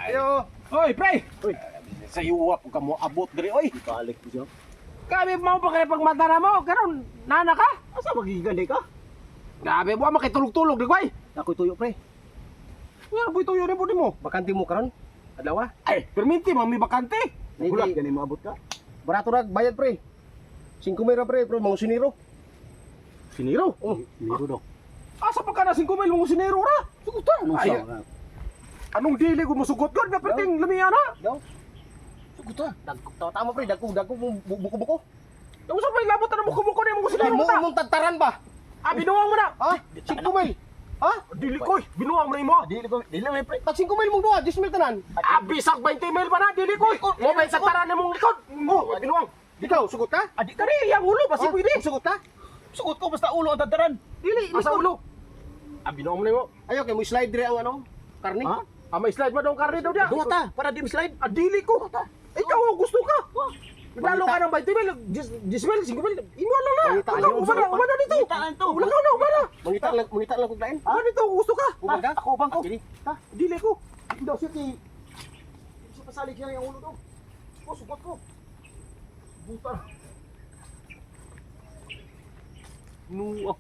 Ayo. Hoy, pre. Uy. Sa iyo po ka mo abot diri oy. Balik ko siya. Kami mo pa kay pagmata na mo, karon nana ka. Asa magigandi ka? Grabe mo makitulog-tulog di koy. Ako'y tuyo, pre. Wala boy tuyo rin po mo. Bakante mo karon? Adlaw. Ay, perminti mami bakante. Gulat gani maabot ka. Barato ra bayad, pre. 5 mil ra, pre, pero mga siniro. Siniro. Oh, siniro daw. Asa pa ka na 5 mil mong siniro ra? Sugutan. Anong Ay, sa? anong dili ko musugot gud na perting lamiya na. Daw. Sugutan. Dagko tama, pre, dagko dagko buko-buko. Unsa pa labot na mo kumuko ni mong siniro Mo ta? mong tagtaran ba? Ah, binuang mo na. Ha? 5 mil. Ha? Dili koy, binuang mo na imo. Dili ko, dili may pre. Tag 5 mil mong duha, 10 mil tanan. Ah, bisag 20 mil pa na, dili koy. Mo may tagtaran nimong likod. Mo, binuang. Ikaw, sugot ka? Adi kani yang ulo basi Ha? pwede. Sugot ka? Sugot ko basta ulo ang tadaran. Dili, Asa likod. ulo? Ah, binuang mo na imo. Ayo kay mo slide dire ang ano, karne. Ha? Ah, may slide mo daw karne daw diya. Duha ta para di slide. Ah, dili ko. Ikaw ang gusto ka. Lalo ka ng 20 mil, 10 mil, 5 mil. Imo na na. Mangita, Ikaw, ubana, ubana dito. Mangita lang to. Wala ka na, ubana. Mangita lang kog lain. Ubana dito, gusto ka. Uban ka? Ako uban ko. Dili. Ha? Dili ko. Daw siya kay sa pasalig siya ang ulo daw. Ko sugot ko. Buta. No.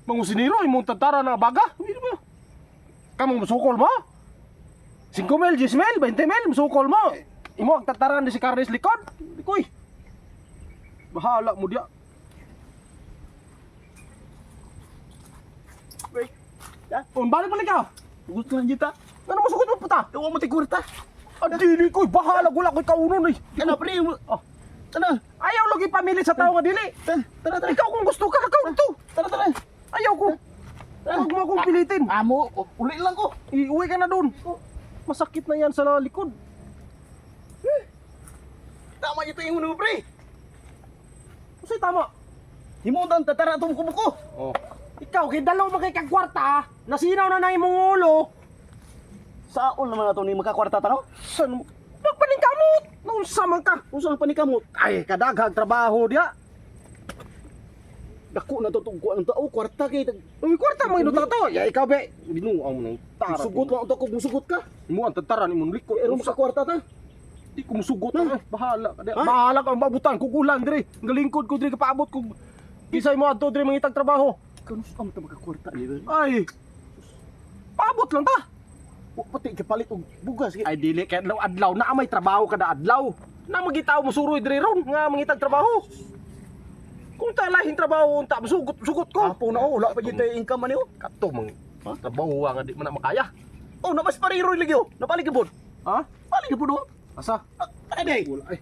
Mangusiniro, imong tatara na baga. Hindi ba? Kamong musukol mo? 5 mil, 10 mil, 20 mil, musukol mo. Imo ang tataran ni si Carles likod. Likoy. Bahala mo diya. Wait. Ha? On balik balik ka. Sugot lang kita. Ano mo sugot mo puta? Tuwa mo ti kwarta. Ah, dili koy, bahala gula koy kaunon oy. Ano pre? Oh. Ano? Ayaw lagi pamili sa tao nga dili. Tara, tara, tara. Ikaw kung gusto ka, ikaw dito. Tara, tara. Ayaw ko. Huwag mo akong pilitin. Amo, uli lang ko. Iuwi ka na doon. Masakit na yan sa likod. Tama ito yung ulo pre. Kasi tama. Himo ang tatara atong kumuko. Oh. Ikaw, kay dalaw man kay kag kwarta, nasinaw na na imong ulo. Saon naman ato ni makakwarta tanaw? San mo? Magpaningkamot! Naunsa man ka? Unsa ang panikamot? Ay, kadaghag trabaho diya. Dako na to tong kuan tao kwarta kay Uy, kwarta mo inuta to. Ya, ikaw be. Binuang mo nang tara. Sugot lang ato kung musugot ka. Mo ang tataran imong likod. Pero makakwarta ta. Di ko musugot. Eh, bahala ka. Di. Ha? Bahala ka ang mabutan. Kugulan dire. Ang galingkod ko dire kapaabot ko. Kisay mo adto dire mangitag trabaho. Kanus ang ta makakwarta ni ba? Ay. Paabot lang ta. Wa pati kapalit og bugas kay Ay dili kay adlaw adlaw na may trabaho kada adlaw. Na magitaw mo suroy diri ron nga mangitag trabaho. Kung ta lahin trabaho unta musugot sugot ko. Apo na oh, wala pa gyud tay income man oh. Kato mang trabaho nga di man na makaya. Oh, na mas pariroy lagi oh. Napalig gibon. Ha? Palig gibon oh. Asa? Ay day. Wala ay.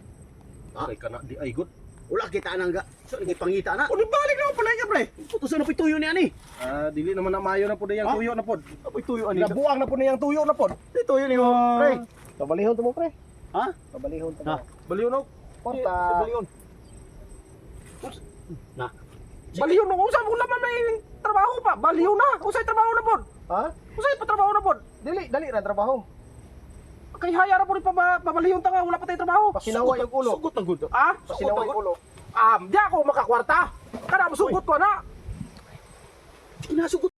Ay kana di ay good. Wala kita nang ga. So pangita na. Uni balik na pala ka pre. Puto sa napoy tuyo ni ani. Ah, dili naman na maayo na pud yang Ha? tuyo na pod. Napoy tuyo ani. Nabuang na pud na yang tuyo na pod. Di tuyo ni mo. Pre, pabalihon to mo, pre. Ha? Pabalihon to Ha? mo. Baliw no. Kwarta. Baliyon. Na. Baliw no unsa mo laman may trabaho pa. Baliw na. Unsay trabaho na pod? Ha? Unsay pa trabaho na pod? Dili, dali ra trabaho. Kay haya ra pod pabalihon ta nga wala pa tay trabaho. Pasinawa yung ulo. Sugot ang gud. Ah? Pasinawa yung ulo. Ah, di ako makakwarta. Kada musugot ko na. Kinasugot.